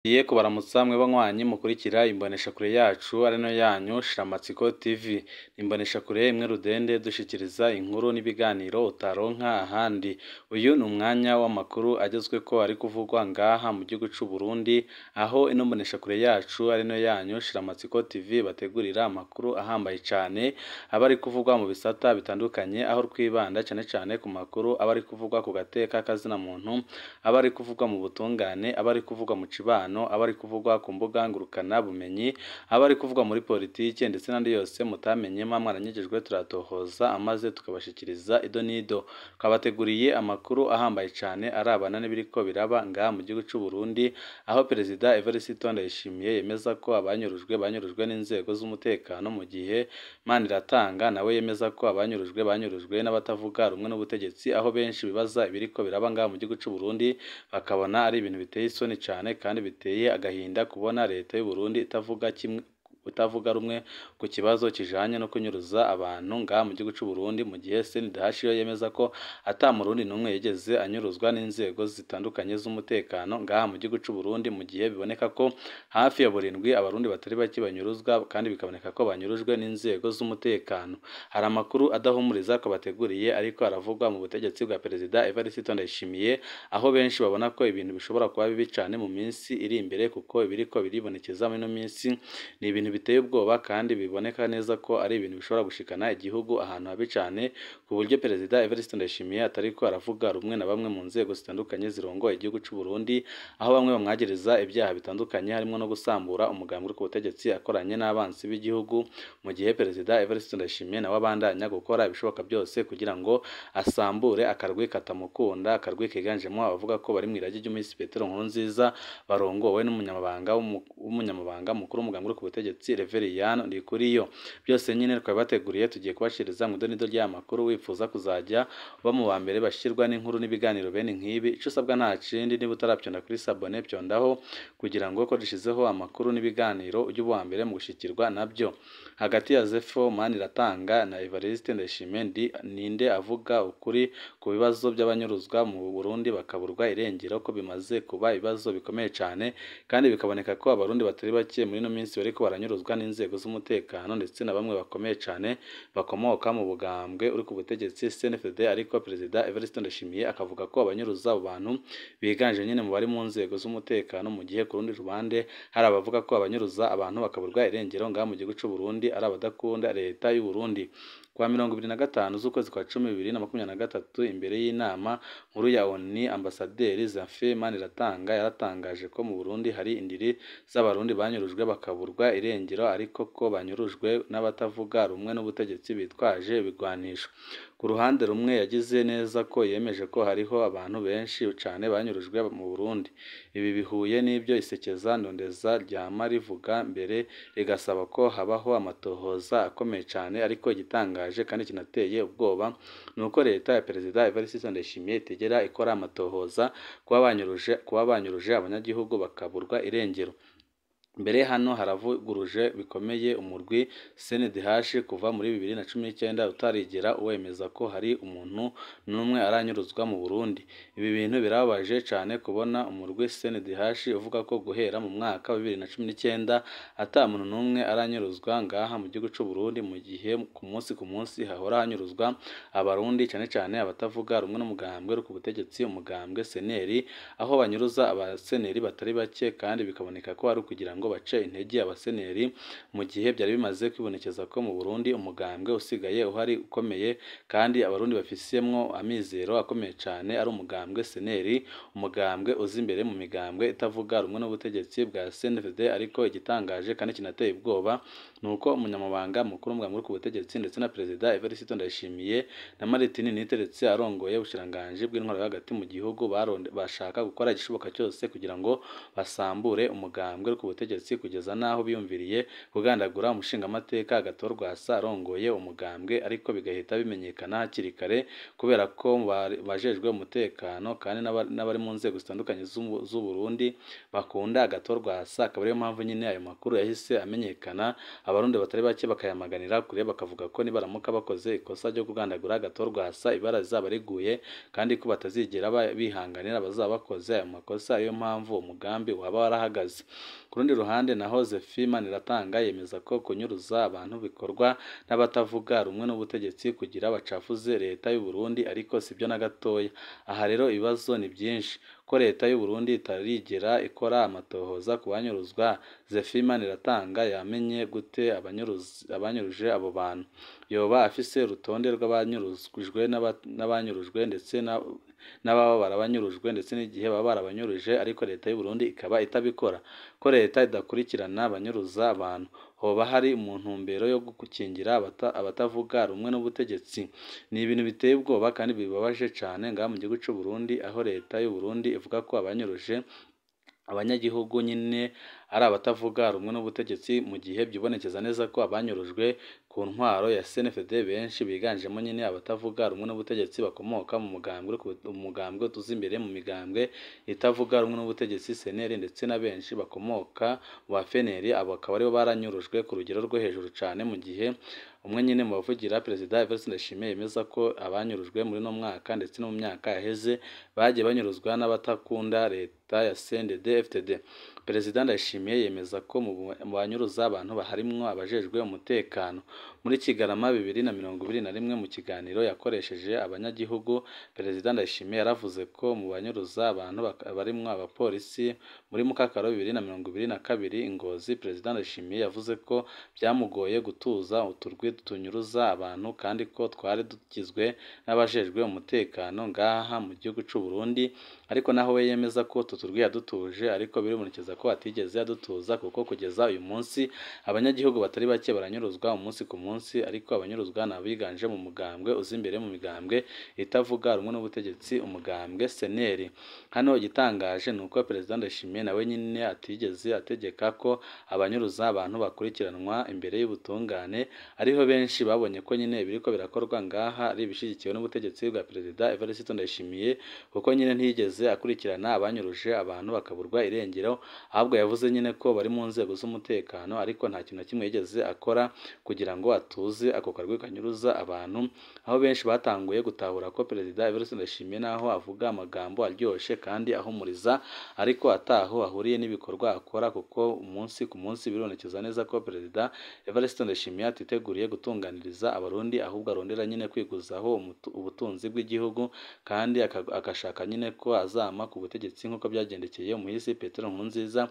Ngiye kubaramutsa mwe banywanyi mukurikira imboneshakure yacu ari nayo yanyu Shiramatsiko TV. Imboneshakure imwe rudende dushikiriza inkuru n'ibiganiro utaronka ahandi. Uyu ni umwanya w'amakuru agezweko ari kuvugwa ngaha mu gihugu c'u Burundi, aho ino mboneshakure yacu ari nayo yanyu Shiramatsiko TV bategurira amakuru ahambaye cane aba ari kuvugwa mu bisata bitandukanye, aho twibanda cane cane ku makuru aba ari kuvugwa ku gateka kazina muntu, aba ari kuvugwa mu butungane, aba ari kuvugwa mu cibano, aba ari kuvugwa ku mbuga ngurukana bumenyi, aba ari kuvugwa muri politike ndetse n'andi yose mutamenye mwaranyigijwe turatohoza amaze tukabashikiriza ido n'ido. Twabateguriye amakuru ahambaye cane arabana n'ibiriko biraba ngaha mu gihugu c'u Burundi, aho Perezida Evariste Ndayishimiye yemeza ko abanyurujwe banyurujwe n'inzego z'umutekano, mu gihe Maniratanga nawe yemeza ko abanyurujwe banyurujwe n'abatavuga rumwe n'ubutegetsi, aho benshi bibaza ibiriko biraba ngaha mu gihugu c'u Burundi bakabona ari ibintu biteye isoni cane kandi biteye agahinda kubona leta y'u Burundi itavuga kimwe utavuga rumwe ku kibazo kijanye no kunyuruza abantu ngaha mu gihugu c'u Burundi, mu gihe CNDH yo yemeza ko ata murundi n'umwe yigeze anyuruzwa n'inzego zitandukanye z'umutekano ngaha mu gihugu c'u Burundi, mu gihe biboneka ko hafi ya burindwi abarundi batari bake banyuruzwa kandi bikaboneka ko banyurujwe n'inzego z'umutekano. Hari amakuru adahumuriza ko bateguriye ariko aravugwa mu butegetsi bwa Perezida Evariste Ndayishimiye, aho benshi babona ko ibintu bishobora kuba bibi cane mu minsi iri imbere, kuko ibiriko biribonekeza muri ino minsi ni ibintu biteye ubwoba kandi biboneka neza ko ari ibintu bishobora gushikana igihugu ahantu habi cane, ku buryo Perezida Evariste Ndayishimiye atariko aravuga rumwe na bamwe mu nzego zitandukanye zirongoye igihugu c'u Burundi, aho bamwe bamwagiriza ibyaha bitandukanye harimo no gusambura umugambi uri ku butegetsi akoranye n'abansi b'igihugu, mu gihe Perezida Evariste Ndayishimiye nawe abandanya gukora ibishoboka byose kugira ngo asambure akarwi katamukunda, akarwi kiganjemo abavuga ko bari mw'iragi ry'Umisi Petero Nkurunziza barongowe n'umunyamabanga w'umunyamabanga mukuru w'umugambi uri ku butegetsi Reveriyano Ndikuriyo. Byose nyine twabateguriye tugiye kubashiriza mu idonido ry'amakuru. Wifuza kuzajya uba mu ba mbere bashirwa n'inkuru n'ibiganiro bene nk'ibi, ico usabwa nta kindi, niba utaravyonda kuri sabone vyondaho kugira ngo ko dushizeho amakuru n'ibiganiro ujye uba uwa mbere mu gushikirwa nabyo. Hagati ya Zefo Maniratanga na Evariste Ndayishimiye ninde avuga ukuri ku bibazo by'abanyuruzwa mu Burundi bakaburwa irengero, ko bimaze kuba ibibazo bikomeye cane kandi bikaboneka ko abarundi batari bake muri ino minsi bariko baranyuruzwa n'inzego z'umutekano ndetse na bamwe bakomeye cane bakomoka mu bugambwe uri ku butegetsi CNFD, ariko Perezida Evariste Ndayishimiye akavuga ko abanyuruza abo bantu biganje nyine mu bari mu nzego z'umutekano, mu gihe ku rundi ruhande hari abavuga ko abanyuruza abantu bakaburwa irengero ngaha mu gihugu c'u Burundi ari abadakunda leta y'u Burundi. Kuwa 25 z'ukwezi kwa 10 2023, imbere y'inama nkuru ya ONU, Ambasaderi Zaffe Maniratanga yaratangaje ko mu Burundi hari indiri z'abarundi banyurujwe bakaburwa irengero, ariko ko banyurujwe n'abatavuga rumwe n'ubutegetsi bitwaje ibigwanisho. Ku ruhande rumwe yagize neza ko yemeje ko hariho abantu benshi cane banyurujwe mu Burundi. Ibi bihuye n'ibyo isekeza ndondeza ryama rivuga mbere rigasaba ko habaho amatohoza akomeye cane, ariko igitangaje kandi kinateye ubwoba ni uko leta ya Perezida Evariste Ndayishimiye itigera ikora amatohoza kuba banyuruje abanyagihugu bakaburwa irengero. Mbere hano haravuguruje bikomeye umurwi CNDH kuva muri 2019 utarigera wemeza ko hari umuntu n'umwe aranyuruzwa mu Burundi. Ibi bintu birababaje cane kubona umurwi CNDH uvuga ko guhera mu mwaka wa 2019 ata muntu n'umwe aranyuruzwa ngaha mu gihugu c'u Burundi, mu gihe ku munsi ku munsi hahora hanyuruzwa abarundi cane cane abatavuga rumwe n'umugambwe uri ku butegetsi, umugambwe CNL, aho banyuruza abaseneri batari bake kandi bikaboneka ko ari ukugira ngo bace intege abaseneri, mu gihe byari bimaze kwibonekeza ko mu Burundi umugambwe usigaye uhari ukomeye kandi abarundi bafisemwo amizero akomeye cane ari umugambwe seneri, umugambwe uza imbere mu migambwe itavuga rumwe n'ubutegetsi bwa CNFD. Ariko igitangaje kandi kinateye ubwoba ni uko umunyamabanga mukuru w'umugambwe uri ku butegetsi ndetse na Perezida Evariste Ndayishimiye na Martin Niteretse arongoye ubushikiranganji bw'intwaro yo hagati mu gihugu bashaka gukora igishoboka cyose kugira ngo basambure umugambwe uri ku butegetsi n'ubutegetsi kugeza naho biyumviriye kugandagura umushingamateka Agathon Rwasa arongoye umugambwe, ariko bigahita bimenyekana hakiri kare kubera ko bajejwe umutekano kandi n'abari mu nzego zitandukanye z'u Burundi bakunda Agathon Rwasa, akaba ariyo mpamvu nyine ayo makuru yahise amenyekana, abarundi batari bake bakayamaganira kure, bakavuga ko nibaramuka bakoze ikosa ryo kugandagura Agathon Rwasa ibara rizaba riguye kandi ko batazigera bihanganira abazaba bakoze ayo makosa, ariyo mpamvu umugambi waba warahagaze. Ku rundi ruhande naho Zephy Maniratanga yemeza ko kunyuruza abantu bikorwa n'abatavuga rumwe n'ubutegetsi kugira bacafuze leta y'u Burundi, ariko sibyo na gatoya. Aha rero ibibazo ni byinshi ko leta y'u Burundi itarigera ikora amatohoza ku banyuruzwa. Zephy Maniratanga yamenye gute abanyuruje abo bantu? Yoba afise urutonde rw'abanyurujwe n'abanyurujwe ndetse n'ababa barabanyurujwe ndetse n'igihe baba barabanyuruje, ariko leta y'u Burundi ikaba itabikora. Ko leta idakurikirana abanyuruza abantu, hoba hari mu ntumbero yo gukingira abatavuga rumwe n'ubutegetsi? Ni ibintu biteye ubwoba kandi bibabaje cane ngaha mu gihugu c'u Burundi, aho leta y'u Burundi ivuga ko abanyuruje abanyagihugu nyine ari abatavuga rumwe n'ubutegetsi, mu gihe byibonekeza neza ko abanyurujwe ku ntwaro ya CNFD benshi biganjemo nyine abatavuga rumwe n'ubutegetsi bakomoka mu mugambwe tuzi imbere mu migambwe itavuga rumwe n'ubutegetsi CNL, ndetse na benshi bakomoka mu ba FNL, abo akaba aribo baranyurujwe ku rugero rwo hejuru cane, mu gihe umwe nyine mu bavugira Perezida Evariste Ndayishimiye yemeza ko abanyurujwe muri no mwaka ndetse no mu myaka yaheze bagiye banyuruzwa n'abatakunda leta ya CNDD-FDD. Perezida Ndayishimiye yemeza ko mu banyuruza abantu harimwo abajejwe umutekano. Muri Kigarama 2021 mu kiganiro yakoresheje abanyagihugu, Perezida Ndayishimiye yaravuze ko mu banyuruza abantu barimwo abapolisi. Muri Mukakaro 2022 i Ngozi, Perezida Ndayishimiye yavuze ko byamugoye gutuza uturwi tunyuruza abantu kandi ko twari dugizwe n'abajejwe umutekano ngaha mu gihugu c'u Burundi, ariko naho we yemeza ko utu turwi yadutuje, ariko biribonekeza ko atigeze adutuza, kuko kugeza uyu munsi abanyagihugu batari bake baranyuruzwa umunsi ku munsi, ariko abanyuruzwa ni abiganje mu mugambwe uza imbere mu migambwe itavuga rumwe n'ubutegetsi, umugambwe CNL. Hano igitangaje ni uko Perezida Ndayishimiye nawe nyine atigeze ategeka ko abanyuruza abantu bakurikiranwa imbere y'ubutungane, ariho benshi babonye ko nyine ibiriko birakorwa ngaha ari ibishigikiwe n'ubutegetsi bwa Perezida Evariste Ndayishimiye, kuko nyine ntiyigeze akurikirana abanyuruje abantu bakaburwa irengero, ahubwo yavuze nyine ko bari mu nzego z'umutekano, ariko nta kintu na kimwe yigeze akora kugira ngo atuze ako karwi kanyuruza abantu, aho benshi batanguye gutahura ko Perezida Evariste Ndayishimiye naho avuga amagambo aryoshe kandi ahumuriza, ariko ataho ahuriye n'ibikorwa akora, kuko umunsi ku munsi biribonekeza neza ko Perezida Evariste Ndayishimiye atiteguriye gutunganiriza abarundi, ahubwo arondera nyine kwiguzaho ubutunzi bw'igihugu, kandi agashaka nyine ko azama ku butegetsi nk'uko byagendekeye umuhisi Petero Nkurunziza,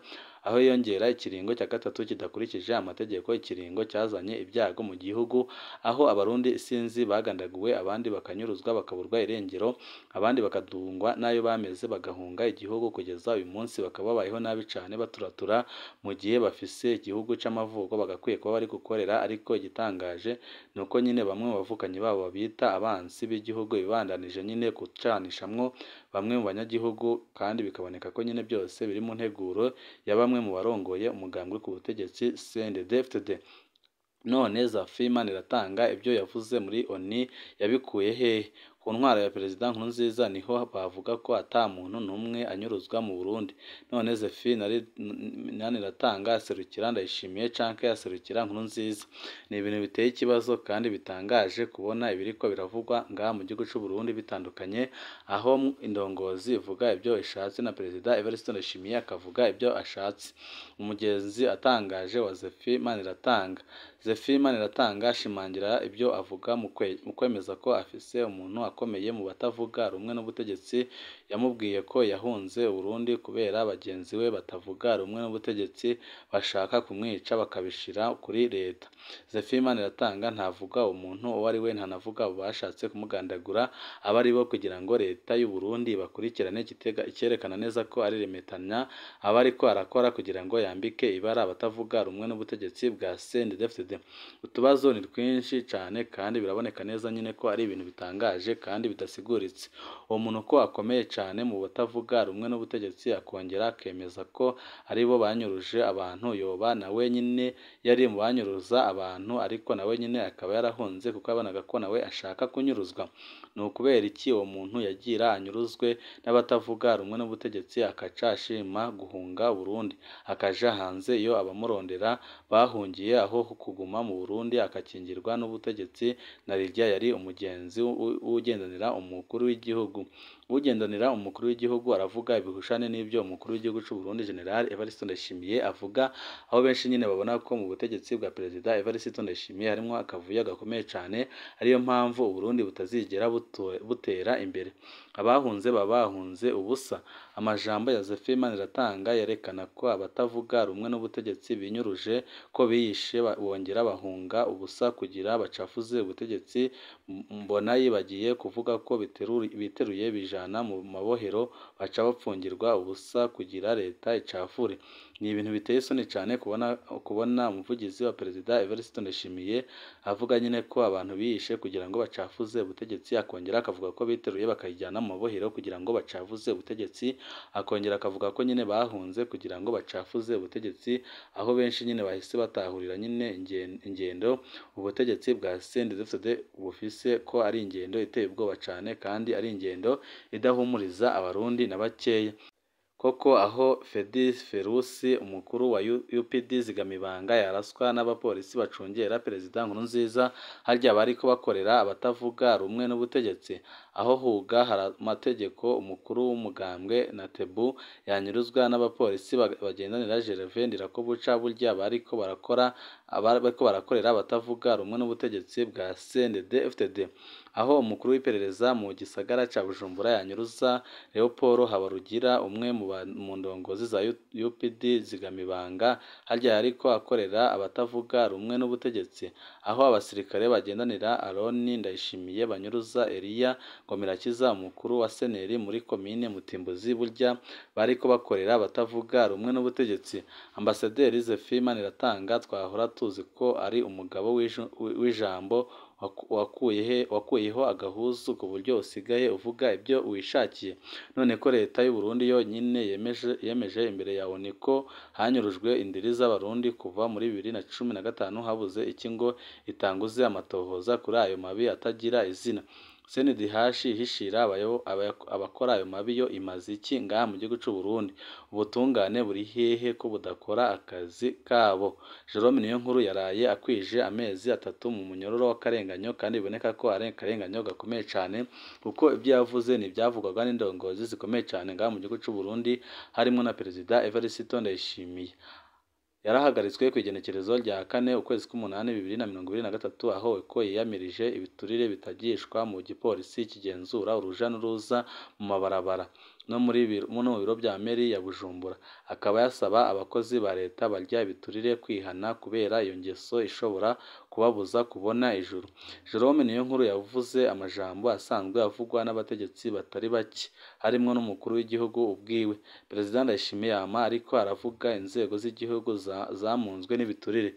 aho yongera ikiringo cya gatatu kidakurikije amategeko, ikiringo cyazanye ibyago mu gihugu, aho abarundi isinzi bagandaguwe, abandi bakanyuruzwa bakaburwa irengero, abandi bakadungwa n'ayo bameze bagahunga igihugu, kugeza uyu munsi bakaba babayeho nabi cane baturatura, mu gihe bafise igihugu c'amavuko bagakwiye kuba bari gukorera. Ariko igitangaje ni uko nyine bamwe mu bavukanyi babo babita abansi b'igihugu, bibandanije nyine gucanishamwo bamwe mu banyagihugu, kandi bikaboneka ko nyine byose biri mu nteguro ya bamwe mu barongoye umugambwe ku butegetsi CNDD-FDD. None Zephy Maniratanga ibyo yavuze muri ONU yabikuye hehe? Ku ntwaro ya Perezida Nkurunziza niho bavuga ko ata muntu n'umwe anyuruzwa mu Burundi. None Zephy Maniratanga aserukira Ndayishimiye canke aserukira Nkurunziza? Ni ibintu biteye ikibazo kandi bitangaje kubona ibiriko biravugwa ngaha mu gihugu c'u Burundi bitandukanye, aho indongozi ivuga ibyo ishatse na Perezida Evariste Ndayishimiye akavuga ibyo ashatse. Umugenzi atangaje wa Zephy Maniratanga. Zephy Maniratanga ashimangira ibyo avuga mu kwemeza ko afise umuntu akomeye mu batavuga rumwe n'ubutegetsi, yamubwiye ko yahunze Burundi kubera bagenzi we batavuga rumwe n'ubutegetsi bashaka kumwica bakabishira kuri leta. Zephy Maniratanga ntavuga umuntu uwo ari we, ntanavuga abo bashatse kumugandagura abo ari bo, kugira ngo leta y'u Burundi bakurikirane icyerekana neza ko ari remetanya aba ariko arakora kugira ngo yambike ibara abatavuga rumwe n'ubutegetsi bwa CNDD-FDD. Utubazo ni twinshi cane kandi biraboneka neza nyine ko ari ibintu bitangaje kandi bidasiguritse. Uwo muntu ko akomeye cane mu batavuga rumwe n'ubutegetsi, akongera akemeza ko aribo banyuruje abantu, yoba nawe nyine yari mu banyuruza abantu, ariko nawe nyine akaba yarahunze kuko yabonaga ko nawe ashaka kunyuruzwa. Ni ukubera iki uwo muntu yagira anyuruzwe n'abatavuga rumwe n'ubutegetsi akaca ashima guhunga Burundi akaja hanze iyo abamurondera bahungiye, aho kuguma mu Burundi akakingirwa n'ubutegetsi na rirya yari umugenzi w'ugendanira umukuru w'igihugu. Ugendanira umukuru w'igihugu aravuga ibihushane n'ibyo umukuru w'igihugu c'u Burundi General Evariste Ndayishimiye avuga, aho benshi nyine babona ko mu butegetsi bwa Perezida Evariste Ndayishimiye harimo akavuyo gakomeye cane, ariyo mpamvu Uburundi butazigera butera imbere. Abahunze baba bahunze ubusa. Amajambo ya Zephyr Maniratanga yerekana ko abatavuga rumwe n'ubutegetsi binyuruje, ko biyishe bongera bahunga ubusa kugira bacafuze ubutegetsi. Mbona yibagiye kuvuga ko biteruye bijana mu mabohero baca bapfungirwa ubusa kugira leta icafure. Ni ibintu biteye isoni cane kubona umuvugizi wa Perezida Evariste Ndayishimiye avuga nyine ko abantu biyishe kugira ngo bacafuze ubutegetsi, akongera akavuga ko biteruye bakayijyana mu mabohero kugira ngo bacafuze ubutegetsi, akongera akavuga ko nyine bahunze kugira ngo bacafuze ubutegetsi, aho benshi nyine bahise batahurira nyine ingendo ubutegetsi bwa CNDD-FDD bufise ko ari ingendo iteye ubwoba cane kandi ari ingendo idahumuriza abarundi na bakeya. Koko aho Fedi Ferusi umukuru wa UPD Zigamibanga yaraswa n'abapolisi bacungera Perezida Nkurunziza, harya bariko bakorera abatavuga rumwe n'ubutegetsi. Aho huga hari amategeko umukuru w'umugambwe na Tebu yanyuruzwa n'abapolisi bagendanira Gervais Ndirakobuca, burya bariko barakorera abatavuga rumwe n'ubutegetsi bwa CNDD-FDD. Aho umukuru w'iperereza mu gisagara ca Bujumbura yanyuruza Leopold Habarugira, umwe mu ndongozi za UPD Zigamibanga, harya yariko akorera abatavuga rumwe n'ubutegetsi. Aho abasirikare bagendanira Aroni Ndayishimiye banyuruza Eliya Ngomirakiza, umukuru wa Seneri muri komine Mutimbuzi, burya bariko bakorera abatavuga rumwe n'ubutegetsi. Ambasaderi Zephyr Maniratanga twahora tuzi ko ari umugabo w'ijambo wakuyeho agahuzu ku buryo usigaye uvuga ibyo wishakiye. None ko leta y'u Burundi yonyine yemeje imbere ya ONU ko hanyurujwe indiri z'abarundi kuva muri 2015, habuze iki ngo itanguze amatohoza kuri ayo mabi atagira izina? CNDH ihishira abakora ayo mabi yo imaze iki ngaha mu gihugu c'u Burundi? Ubutungane buri hehe ko budakora akazi kabo? Jerome Niyonkuru yaraye akwije amezi 3 mu munyororo w'akarenganyo, kandi biboneka ko ari akarenganyo gakomeye cane, kuko ibyo yavuze ni ibyavugwaga n'indongozi zikomeye cane ngaha mu gihugu c'u Burundi, harimo na Perezida Evariste Ndayishimiye. Yarahagaritswe ku igenekerezo rya 4 ukwezi k'umunani 2023, aho ko yiyamirije ibiturire bitagishwa mu gipolisi kigenzura uruja n'uruza mu mabarabara no mu biro bya meri ya Bujumbura. Akaba yasaba abakozi ba leta barya ibiturire kwihana kubera iyo ngeso ishobora kubabuza kubona ijuru. Jerome Niyonkuru yavuze amajambo asanzwe avugwa n'abategetsi batari bake, harimwo n'umukuru w'igihugu ubwiwe. Perezida Ndayishimiye yama ariko aravuga inzego z'igihugu zamunzwe n'ibiturire.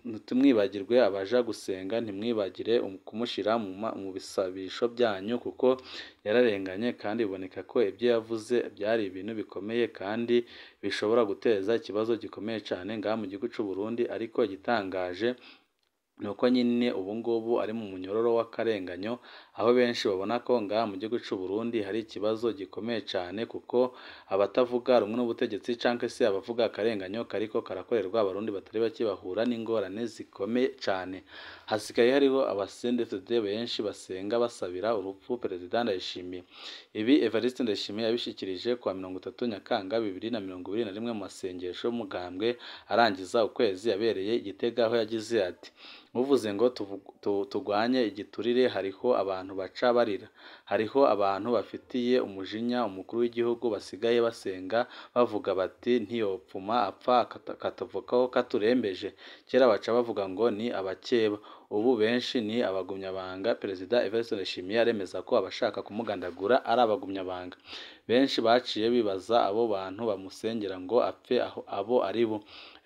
Ntimwibagirwe abaja gusenga, ntimwibagire kumushira mu bisabisho byanyu, kuko yararenganye kandi biboneka ko ibyo yavuze byari ibintu bikomeye kandi bishobora guteza ikibazo gikomeye cane ngaha mu gihugu c'u Burundi. Ariko igitangaje nuko nyine ubu ngubu ari mu munyororo w'akarenganyo, aho benshi babona ko ngaha mu gihugu c'u Burundi hari ikibazo gikomeye cane, kuko abatavuga rumwe n'ubutegetsi canke se abavuga akarenganyo kariko karakorerwa abarundi batari bake bahura n'ingorane zikomeye cane. Hasigaye hariho aba-CNDD-FDD benshi basenga basabira urupfu Perezida Ndayishimiye. Ibi Evariste Ndayishimiye yabishikirije kuwa 30 Nyakanga 2021 mu masengesho y'umugambwe arangiza ukwezi yabereye i Gitega, aho yagize ati: "Muvuze ngo tugwanye igiturire, hariho abantu baca barira, hariho abantu bafitiye umujinya umukuru w'igihugu basigaye basenga bavuga bati ntiyopfuma apfa akatuvukaho katurembeje. Kera baca bavuga ngo ni abakeba, Ubu benshi ni abagumyabanga. Perezida Evariste Ndayishimiye aremeza ko abashaka kumugandagura ari abagumyabanga. Benshi baciye bibaza abo bantu bamusengera ngo apfe aho abo ari bo.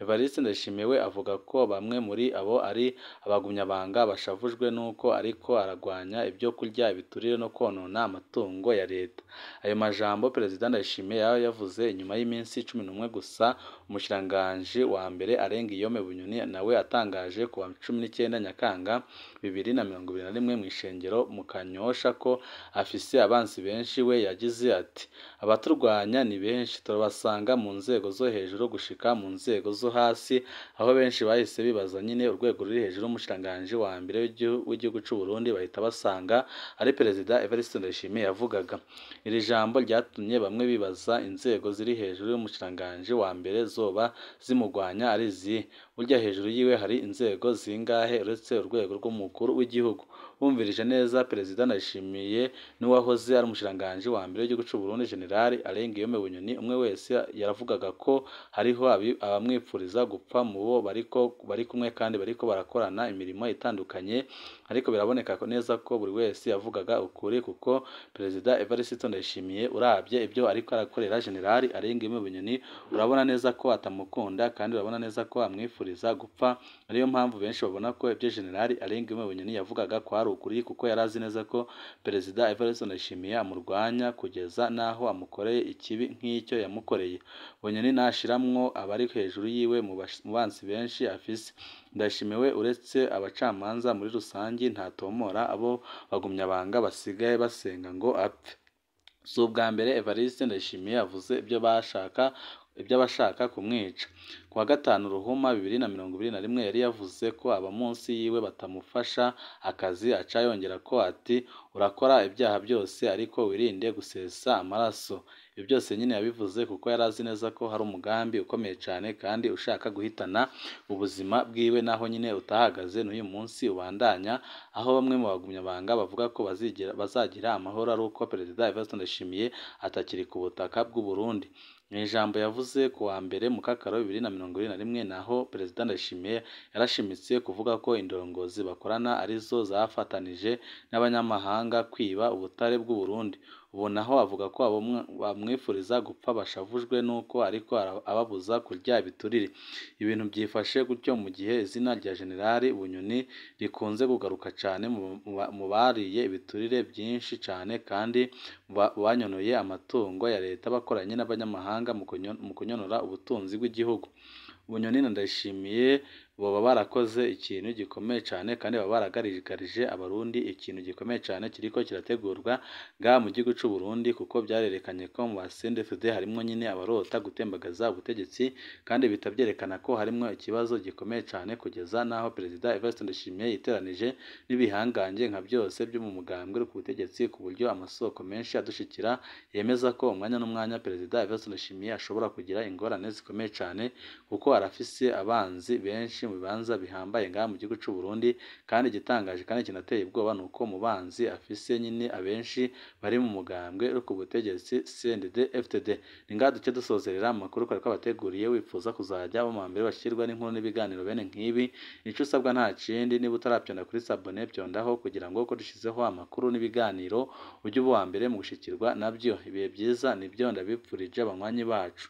Evariste Ndayishimiye we avuga ko bamwe muri abo ari abagumyabanga bashavujwe n'uko ariko aragwanya ibyo kurya ibiturire no konona amatungo ya leta. Ayo majambo Perezida Ndayishimiye yaba yavuze inyuma y'iminsi 11 gusa umushikiranganji wa mbere Alain Guillaume Bunyoni nawe atangaje ku wa 19 Nyakanga 2021 mu ishengero mu Kanyosha ko afise abansi benshi. We yagize ati: abaturwanya ni benshi, turabasanga mu nzego zo hejuru gushika mu nzego zo hasi. Aho benshi bahise bibaza nyine urwego ruri hejuru y'umushikiranganji wa mbere w'igihugu c'u Burundi, bahita basanga ari Perezida Evariste Ndayishimiye yavugaga. Iri jambo ryatumye bamwe bibaza inzego ziri hejuru y'umushikiranganji wa mbere zoba zimugwanya ari izihe? Burya hejuru yiwe hari inzego zingahe uretse urwego rw'umukuru w'igihugu? Bumvirije neza Perezida Ndayishimiye n'uwahoze ari umushikiranganji wa mbere w'igihugu c'u Burundi General Alain Guillaume Bunyoni, umwe wese yaravugaga ko hariho abamwipfuriza gupfa mu bo bari kumwe kandi bariko barakorana imirimo itandukanye, ariko biraboneka neza ko buri wese yavugaga ukuri, kuko Perezida Evariste Ndayishimiye uravye ibyo ariko arakorera General Alain Guillaume Bunyoni urabona neza ko atamukunda kandi urabona neza ko amwifuriza gupfa. Ariyo mpamvu benshi babona ko ibyo General Alain Guillaume Bunyoni yavugaga kwari ukuri, kuko yari azi neza ko Perezida Evariste Ndayishimiye amurwanya kugeza n'aho amukoreye ikibi nk'icyo yamukoreye. Bunyoni nashiramwo abari hejuru yiwe mu bansi benshi afise. Ndayishimiye uretse abacamanza muri rusangi ntatomora abo bagumyabanga basigaye basenga ngo apfe. Si ubwa mbere Evariste Ndayishimiye avuze ibyo abashaka kumwica. Ku wa gatanu Ruhuma 2021 yari yavuze ko aba munsi yiwe batamufasha akazi, aca yongera ko ati: urakora ibyaha byose ariko wirinde gusesa amaraso. Ibyo byose nyine yabivuze kuko yari azi neza ko hari umugambi ukomeye cyane kandi ushaka guhitana ubuzima bwiwe, naho nyine utahagaze n'uyu munsi ubandanya, aho bamwe mu bagumyabanga bavuga ko bazagira amahoro ari uko Perezida Evariste Ndayishimiye atakiri ku butaka bw'u Burundi. Mu ijambo yavuze ku wa mbere Mukakaro 2021, naho Perezida Ndayishimiye yarashimitse kuvuga ko indongozi bakorana arizo zafatanije n'abanyamahanga kwiba ubutare bw'u Burundi. Ubu naho avuga ko abo bamwifuriza gupfa bashavujwe n'uko ariko ababuza kurya ibiturire. Ibintu byifashe gutyo mu gihe izina rya General Bunyoni rikunze kugaruka cyane mu bariye ibiturire byinshi cyane kandi banyonoye amatungo ya leta bakoranye n'abanyamahanga mu kunyonora ubutunzi bw'igihugu. Bunyoni na Ndayishimiye boba barakoze ikintu gikomeye cyane kandi baba baragaragarije Abarundi ikintu gikomeye cyane kiriko kirategurwa ngaha mu gihugu c'u Burundi, kuko byarerekanye ko mu ba CNDD-FDD harimwo nyine abarota gutembagaza ubutegetsi, kandi bihita byerekana ko harimwo ikibazo gikomeye cyane kugeza n'aho Perezida Evariste Ndayishimiye yiteranije n'ibihangange nka byose byo mu mugambwe uri ku butegetsi, ku buryo amasoko menshi adushikira yemeza ko umwanya n'umwanya Perezida Evariste Ndayishimiye ashobora kugira ingorane zikomeye cyane, kuko arafise abanzi benshi mu bibanza bihambaye ngaha mu gihugu c'u Burundi. Kandi igitangaje kandi kinateye ubwoba ni uko mu banzi afise nyine abenshi bari mu mugambwe uri ku butegetsi CNDD-FDD. Ni ngaha duce dusozerera amakuru twari twabateguriye. Wifuza kuzajya mu mbere bashyirwa n'inkuru n'ibiganiro bene nk'ibi, icyo usabwa nta kindi, niba utarabyonda kuri sabone byondaho kugira ngo uko dushyizeho amakuru n'ibiganiro ujye uba uwa mbere mu gushikirwa nabyo. Ibihe byiza nibyo ndabipfurije abanywanyi bacu.